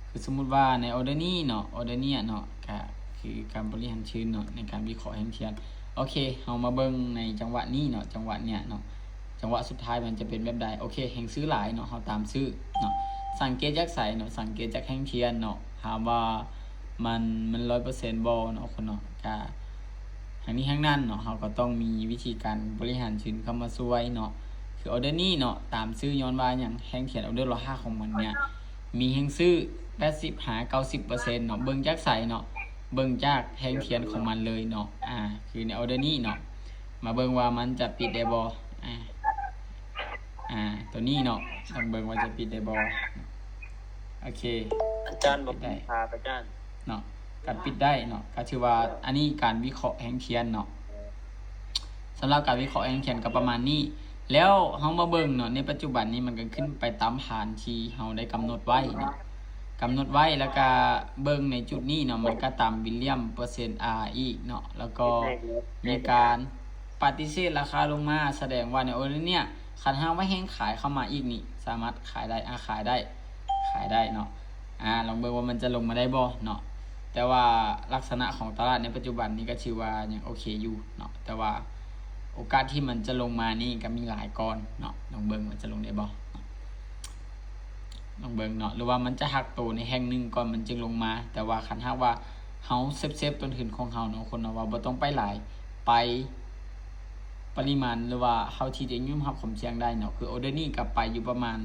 ຄືສົມມຸດວ່າໃນອໍເດີນີ້ເນາະ ອໍເດີນີ້ເນາະ ກະຄືການບໍລິຫານທຶນເນາະ ໃນການວິເຄາະແຮງທຽນ. ໂອເຄ ເຮົາມາເບິ່ງໃນຈັງຫວະນີ້ເນາະ ຈັງຫວະເນີ້ຍເນາະ ຈັງຫວະສຸດທ້າຍມັນຈະເປັນແບບໃດ. ໂອເຄ ແຮງຊື້ຫຼາຍເນາະ ເຮົາຕາມຊື້ເນາະ. ສັງເກດຈາກໃສເນາະ? ສະເກັດຈາກແຮງທຽນເນາະ ຖາມວ່າມັນ ມັນຮ້ອຍເປີເຊັນບໍ່ເນາະ ຄົນເນາະ. ກະທັງນີ້ທັງນັ້ນເນາະ ເຮົາກໍຕ້ອງມີວິທີການບໍລິຫານທຶນເຂົ້າມາຊ່ວຍເນາະ. ຄືອໍເດີນີ້ເນາະ ຕາມຊື້ຍ້ອນວ່າຫຍັງ? ແຮງທຽນອໍເດີລະຫະຂອງມັນເນຍ ມີແຮງຊື້ແປດສິບຫາເກົ້າສິບເປີເຊັນເນາະ. ເບິ່ງຈາກໃສເນາະ? ເບິ່ງຈາກແຮງທຽນຂອງມັນເລີຍເນາະ. ອາ ຄືໃນອໍເດີນີ້ເນາະ ມາເບິ່ງວ່າມັນຈະປິດໄດ້ບໍ່? ອາ ອາ ຕົວນີ້ເນາະ ລອງເບິ່ງວ່າຈະປິດໄດ້ບໍ່? ໂອເຄ ອາຈານບໍ່ ປິດໄດ້ ອາຈານເນາະ ກະປິດໄດ້ເນາະ. ກະຖືວ່າອັນນີ້ການວິເຄາະແຮງທຽນເນາະ. ສຳລັບການວິເຄາະແຮງທຽນກໍປະມານນີ້. ແລ້ວເຮົາມາເບິ່ງເນາະ ໃນປັດຈຸບັນນີ້ມັນກໍຂຶ້ນໄປຕາມຖານທີ່ເຮົາໄດ້ກຳນົດໄວ້ເນາະ ກຳນົດໄວ້ ແລ້ວກະເບິ່ງໃນຈຸດນີ້ເນາະ ມັນກໍຕາມວິລຽມເປີເຊັນ R ອີກເນາະ ແລ້ວກໍມີການປະຕິເສດລາຄາລົງມາ. ສະແດງວ່າໃນອໍເດີເນຍ ຄັນຫາກວ່າແຮງຂາຍເຂົ້າມາອີກນີ້ ສາມາດຂາຍໄດ້ ອາ ຂາຍໄດ້ ຂາຍໄດ້ເນາະ. ອາ ລອງເບິ່ງວ່າມັນຈະລົງມາໄດ້ບໍ່ເນາະ. ແຕ່ວ່າລັກສະນະຂອງຕະຫຼາດໃນປັດຈຸບັນນີ້ກໍຖືວ່າຍັງໂອເຄຢູ່ເນາະ ແຕ່ວ່າໂອກາດທີ່ມັນຈະລົງມານີ້ກໍມີຫຼາຍກ່ອນເນາະ. ລອງເບິ່ງວ່າຈະລົງໄດ້ບໍ່ເນາະ ລອງເບິ່ງເນາະ ຫຼືວ່າມັນຈະຫັກໂຕໃນແທ່ງໜຶ່ງກ່ອນມັນຈຶ່ງລົງມາ. ແຕ່ວ່າຄັນຫາກວ່າເຮົາເຊຟ ເຊຟຕົ້ນທຶນຂອງເຮົາເນາະ ຄົນເນາະ ວ່າບໍ່ຕ້ອງໄປຫຼາຍ ໄປ ປະລິມານ ຫຼືວ່າເທົ່າທີ່ຈະຍອມຮັບຄວາມສ່ຽງໄດ້ເນາະ. ຄືອໍເດີນີ້ກໍໄປຢູ່ປະມານ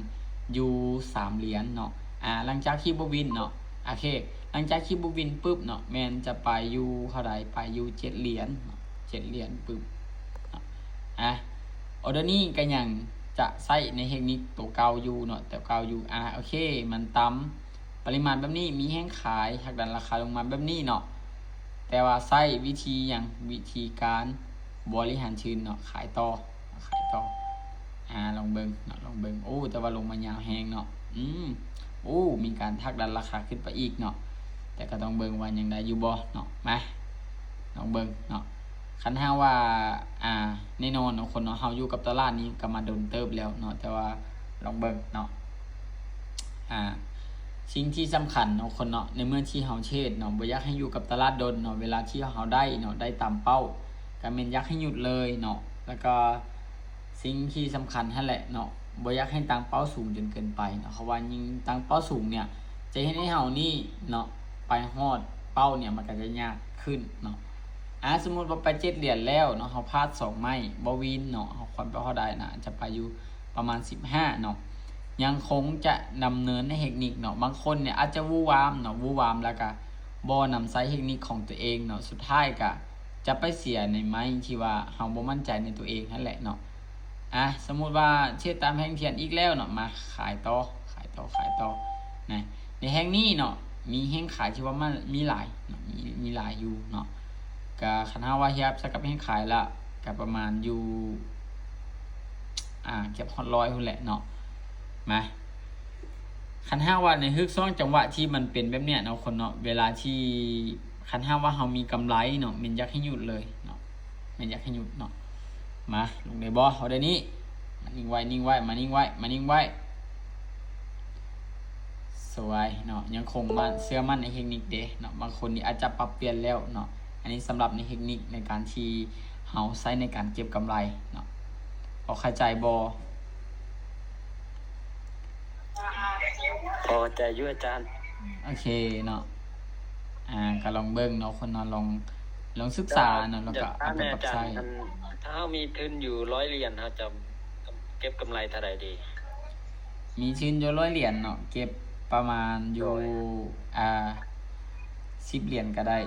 ຢູ່ສາມຫຼຽນເນາະ. ອາ ຫຼັງຈາກທີ່ບໍ່ວິນເນາະ ໂອເຄ ຫຼັງຈາກທີ່ບໍ່ວິນປຶບເນາະ ແມ່ນຈະໄປຢູ່ເທົ່າໃດ? ໄປຢູ່ເຈັດຫຼຽນເນາະ ເຈັດຫຼຽນປຶບເນາະ. ອາ ອໍເດີນີ້ກໍຍັງຈະໃຊ້ໃນເທັກນິກໂຕເກົ່າຢູ່ເນາະ ໂຕເກົ່າຢູ່. ອາ ໂອເຄ ມັນຕ່ຳ ປະລິມານແບບນີ້ ມີແຮງຂາຍ ຮັກດັນລາຄາລົງມາແບບນີ້ເນາະ ແຕ່ວ່າໃຊ້ວິທີຫຍັງ? ວິທີການບໍລິຫານທຶນເນາະ ຂາຍຕໍ່ ຂາຍຕໍ່. ອາ ລອງເບິ່ງເນາະ ລອງເບິ່ງ. ໂອ້ ແຕ່ວ່າລົງມາຍາວແຮງເນາະ. ອືມ ໂອ້ ມີການຮັກດັນລາຄາຂຶ້ນໄປອີກເນາະ ແຕ່ກໍຕ້ອງເບິ່ງວ່າຍັງໄດ້ຢູ່ບໍ່ເນາະ. ມາ ລອງເບິ່ງເນາະ. ຄັນຫາກວ່າ ອາ ແນ່ນອນເນາະ ຄົນເນາະ ເຮົາຢູ່ກັບຕະຫຼາດນີ້ກໍມາດົນເຕີບແລ້ວເນາະ ແຕ່ວ່າລອງເບິ່ງເນາະ. ອາ ສິ່ງທີ່ສຳຄັນເນາະ ຄົນເນາະ ໃນເມື່ອທີ່ເຮົາເທຣດເນາະ ບໍ່ຢາກໃຫ້ຢູ່ກັບຕະຫຼາດດົນເນາະ. ເວລາທີ່ເຮົາໄດ້ເນາະ ໄດ້ຕາມເປົ້າ ກໍແມ່ນຢາກໃຫ້ຢຸດເລີຍເນາະ. ແລ້ວກໍສິ່ງທີ່ສຳຄັນຫັ້ນແຫຼະເນາະ ບໍ່ຢາກໃຫ້ຕັ້ງເປົ້າສູງຈົນເກີນໄປເນາະ ເພາະວ່າຍິ່ງຕັ້ງເປົ້າສູງເນຍ ຈະເຮັດໃຫ້ເຮົານີ້ເນາະ ໄປຮອດເປົ້າເນຍ ມັນກໍຈະຍາກຂຶ້ນເນາະ. ອາ ສົມມຸດວ່າໄປເຈັດຫຼຽນແລ້ວເນາະ ເຮົາພາດສອງໄມ້ ບໍ່ວິນເນາະ ເຮົາຄວນໄປເທົ່າໃດນະ? ຈະໄປຢູ່ປະມານສິບຫ້າເນາະ. ຍັງຄົງຈະດຳເນີນໃນເທັກນິກເນາະ. ບາງຄົນເນຍອາດຈະວູວາມເນາະ ວູວາມ ແລ້ວກະບໍ່ນຳໃຊ້ເທັກນິກຂອງຕົວເອງເນາະ ສຸດທ້າຍກະຈະໄປເສຍໃນໄມ້ທີ່ວ່າເຮົາບໍ່ໝັ້ນໃຈໃນຕົວເອງຫັ້ນແຫຼະເນາະ. ອາ ສົມມຸດວ່າເທຣດຕາມແທ່ງທຽນອີກແລ້ວເນາະ ມາຂາຍຕໍ່ ຂາຍຕໍ່ ຂາຍຕໍ່ນະ. ໃນແທ່ງນີ້ເນາະ ມີແຮງຂາຍທີ່ວ່າມັນມີຫຼາຍເນາະ ມີ ມີຫຼາຍຢູ່ເນາະ. ກະຄັນເຮົາວ່າຮຽບໃສ່ກັບແຮງຂາຍລະ ກະປະມານຢູ່ ອາ ເກືອບຮອດຮ້ອຍພຸ້ນແຫຼະເນາະ. ມາ ຄັນຫາກວ່າໃນຮຶກຊ່ວງຈັງຫວະທີ່ມັນເປັນແບບເນີ້ຍເນາະ ຄົນເນາະ ເວລາທີ່ ຄັນຫາກວ່າເຮົາມີກຳໄລເນາະ ແມ່ນຢາກໃຫ້ຢຸດເລີຍເນາະ ແມ່ນຢາກໃຫ້ຢຸດເນາະ. ມາ ລົງໄດ້ບໍ່? ເຮົາໄດ້ນີ້ ມານິ່ງໄວ້ ນິ່ງໄວ້ ມານິ່ງໄວ້ ມານິ່ງໄວ້. ສວຍເນາະ ຍັງຄົງໝັ້ນ ເຊື່ອໝັ້ນໃນເທັກນິກເດ້ເນາະ. ບາງຄົນນີ້ອາດຈະປັບປ່ຽນແລ້ວເນາະ. ອັນນີ້ສຳລັບໃນເທັກນິກໃນການທີ່ເຮົາໃຊ້ໃນການເກັບກຳໄລເນາະ. ພໍເຂົ້າໃຈບໍ່? ພໍເຂົ້າໃຈຢູ່ອາຈານ. ໂອເຄເນາະ. ອາ ກໍລອງເບິ່ງເນາະ ຄົນເນາະ ລອງ ລອງສຶກສາເນາະ ແລ້ວກໍເອົາໄປປັບໃຊ້. ອາຈານ ຖ້າເຮົາມີທຶນຢູ່ຮ້ອຍຫຼຽນ ເຮົາຈະເກັບກຳໄລເທົ່າໃດດີ? ມີທຶນຢູ່ຮ້ອຍຫຼຽນເນາະ ເກັບປະມານຢູ່ ໂດຍ ອາ ສິບຫຼຽນກໍໄດ້